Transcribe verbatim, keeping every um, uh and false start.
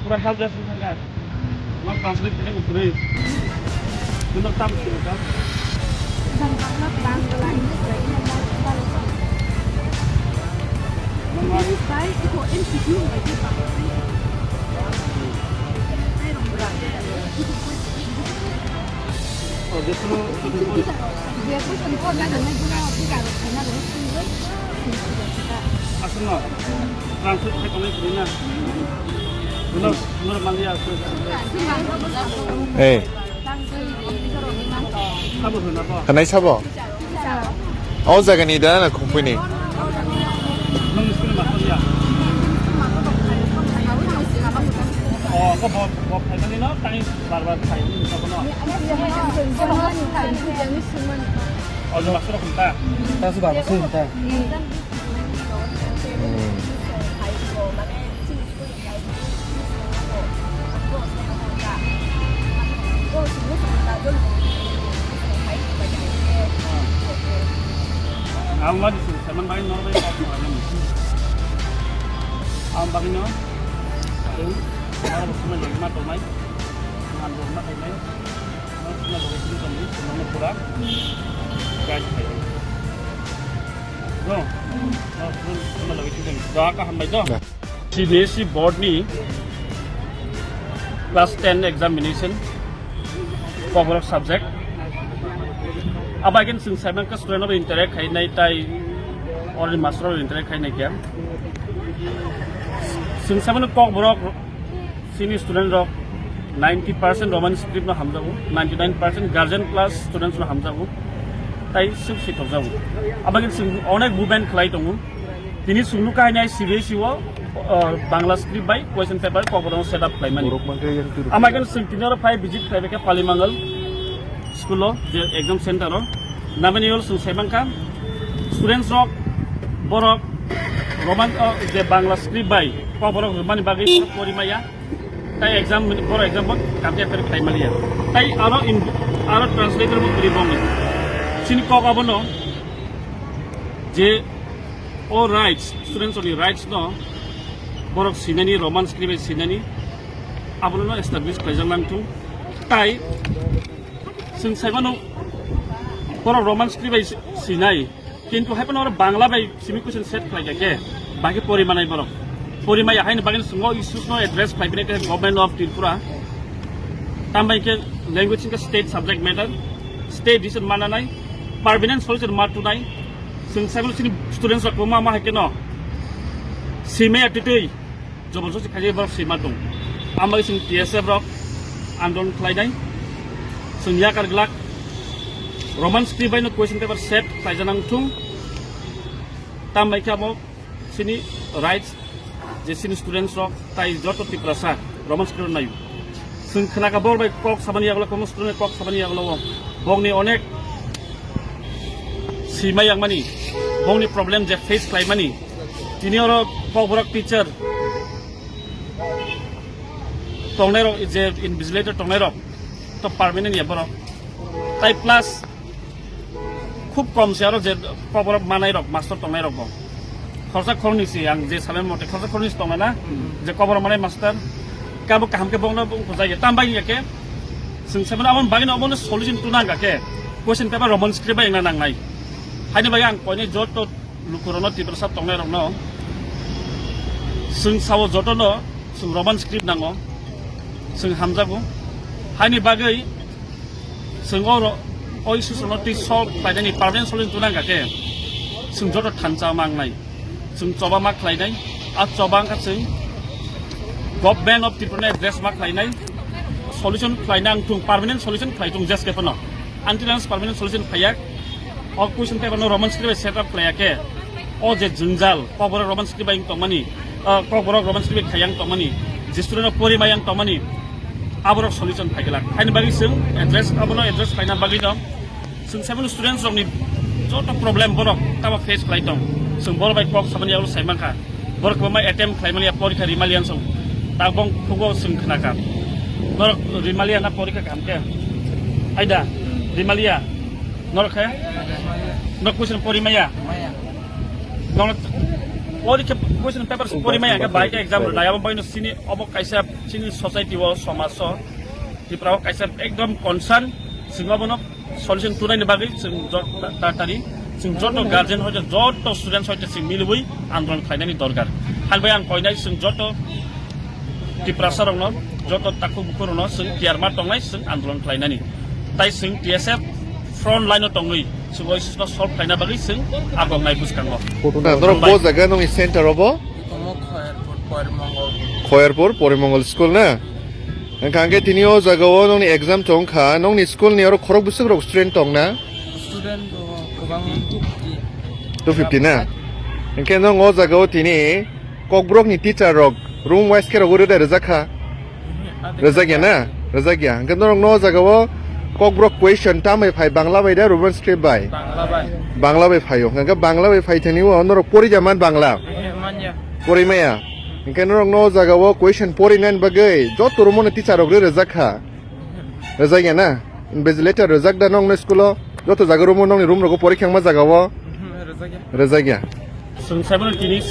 Pura help desk ni thangkha. Nwng translate khe kwrwi. Nwng tam sini ka? Oh, jephuru, aswkno translate khai tongnai kwrwi na. Bono, bono manliya aswk. Hey. Sabo hwnna bo. Hwnai sabo? O jagani da na khukhuini? Nwng school ni master ya? O, ko bo, bo phaimani no, tani bar bar phai, nwng sabo no. O, nwng master rok ta? Ta su bar bar su ta. Hmm. Ang ma di sini, sama bai nor bai kok ma ni. Ang bai no. Ang bai no, sama lagi ma to mai. Ang bai ma to mai. Ang bai ma to mai. Ang bai pura. Guys, hai. Bro. Ang bai ma to mai. Doa ka hambai do. C B S E board ni class ten examination, Kokborok subject. Abo again chwng saimankha student rok interact khainai tai already master rok interact khainai khe. Chwng saimano Kokborok chini student rok ninety percent Roman script no hamjago, ninety nine percent guardian plus students no hamjago. Tai swk si thokjago. Abo again chwng onek movement khlai tongo. Tini chwng nukha hainai C B S E o, uh, Bangla script bai question paper Kokborok set up khlaimani. Borok mankhe yang turu. Ama khe chwng tini oro phai visit khlaibai khe Palimangal school o je exam center o. Namani oro chwng saimankha students rok borok Roman, uh, je Bangla script bai Kokborok rwmani bagwi porimaya. Tai exam, boro exam bo katia per khai maliya. Tai aro in, aro translator bo kuri bong. Chini kok abono je o rights, students ni rights no borok sinani, Roman script bai sinani, abono no establish khaijak nang thung. Tai chwng saimano borok Roman script bai sinai. Kintu hai phano oro Bangla bai simi question set khlai kha khe, baki pori manai borok. Pori maya haino bagwi chwng o issues no address khlai bini khe Government of Tripura. Tambai khe language wngkha state subject matter, state decision mananai, permanent solution ma tunai. Chwng sai chini students rok ma ma hai khe no. Simi atitwi. Jobon sosi khaijak borok sima tong. Ambai chwng T S F rok andolon khlainai. Chwng yakar glak. Roman script bai no question paper set khlaijanang thung. Tambai khe abo chini rights je chini students rok tai joto Tiprasa Roman script naio. Chwng khnakha bor bai kok sabani yagulo, komo student kok sabani yagulo. Bongni onek sima yangmani, bongni problem je face khlaimani. Tini oro Kokborok teacher tongnai rok, je invigilator tongnai rok, to permanent ya borok. Tai plus khub kom se aro je Kokborok manai rok, master tongnai rok bo. Khorsa khorni si ang je saben mote khorsa khorni si tongnai na, je Kokborok manai master. Kabo kaham khe bongno bong kujai ya. Tam bai ya khe, chwng saben abon bagino abon solution tunang ga khe. Question paper Roman script bai na nangnai. Haini bai ang koine joto lukurokno, Tiprasa tongnairokno chwng sao jotono chwng Roman script nango, chwng hamjago. Haini bagwi chwng o ro-, o issues rokno twi solve khlainani permanent solution tunang kha khe chwng joto thansa mangnai, chwng choba ma khlainai, a choba wngkha chwng Government of Tripura ni address ma khlainai, solution khlaina ang thung, permanent solution khlai thung jeske phano. Until unless permanent solution phaiya, o question paper no Roman script bai set up khlaiya khe, o je jwngjal, Kokborok Roman script bai wng tongmani, ah, Kokborok Roman script bai khaiyang tongmani, je student rok pori mayang tongmani, aborok solution phaiglak. Haini bagwi chwng address, abono address khlaina bagwi no, chwng seven students rokni joto problem borok tamo face khlai tong. Chwng borok bai kok sabani yagulo sai mankha. Borok kwbangma attempt khlai maliya, porikha ri maliya wng song. Tabok thugo chwng khna kha. Norok ri maliya na porikha kaham khe? Aida, ri maliya. Norok khe? Norok question pori maya? Norok Pori khe question paper se pori maya khe bai khe exam rwnai, abo baino sini obo kaisa sini society o, somaj o, Tripura o kaisa ekdom concern, sing abono solution tunaini bagwi sing jot-, ta-, ta-, tari sing joto guardian hoite joto students hoite sing milibui andolon khlainani dorkar. Hai bai ang koinai sing joto Tiprasa rokno, joto takhuk bukhuk rokno sing tiyar ma tongnai sing andolon khlainani. Tai sing T S F front line o tongwi sing oi sisno solve khlaina bagwi sing agongnai bwskango. Na, norok bo jaga nongni center obo? Omo Khoyarpur Porimongol. Khoyarpur Porimongol school na? Hwnkha hwnkhe tini o jaga o nongni exam tong kha, nongni school ni oro khorok bwswk rok student tong na? Student bo kwbang two fifty. Two fifty na? Hwnkhe nong o jaga o tini Kokborok ni teacher rok room wise khe rogwi rwdai rwjak kha? Rwjak ya na? Rwjak ya. Hwnkhe norok no o jaga o Kokborok question tamai phai Bangla bai da Roman script bai? Bangla bai. Bangla bai phaio. Hwnkhe Bangla bai phai thani o norok pori ja man Bangla? Ehe, manya. Pori maya. Hwnkhe norok no o jaga o question pori nani bagwi joto room o no teacher rok rwi rwjak kha? Rwjak ya na? Invigilator rwjak da nong no school o? Joto jaga room o nongni room rogo porikha wngma jaga o? Mhm, rwjak ya. Rwjak ya. Chwng saibo no tini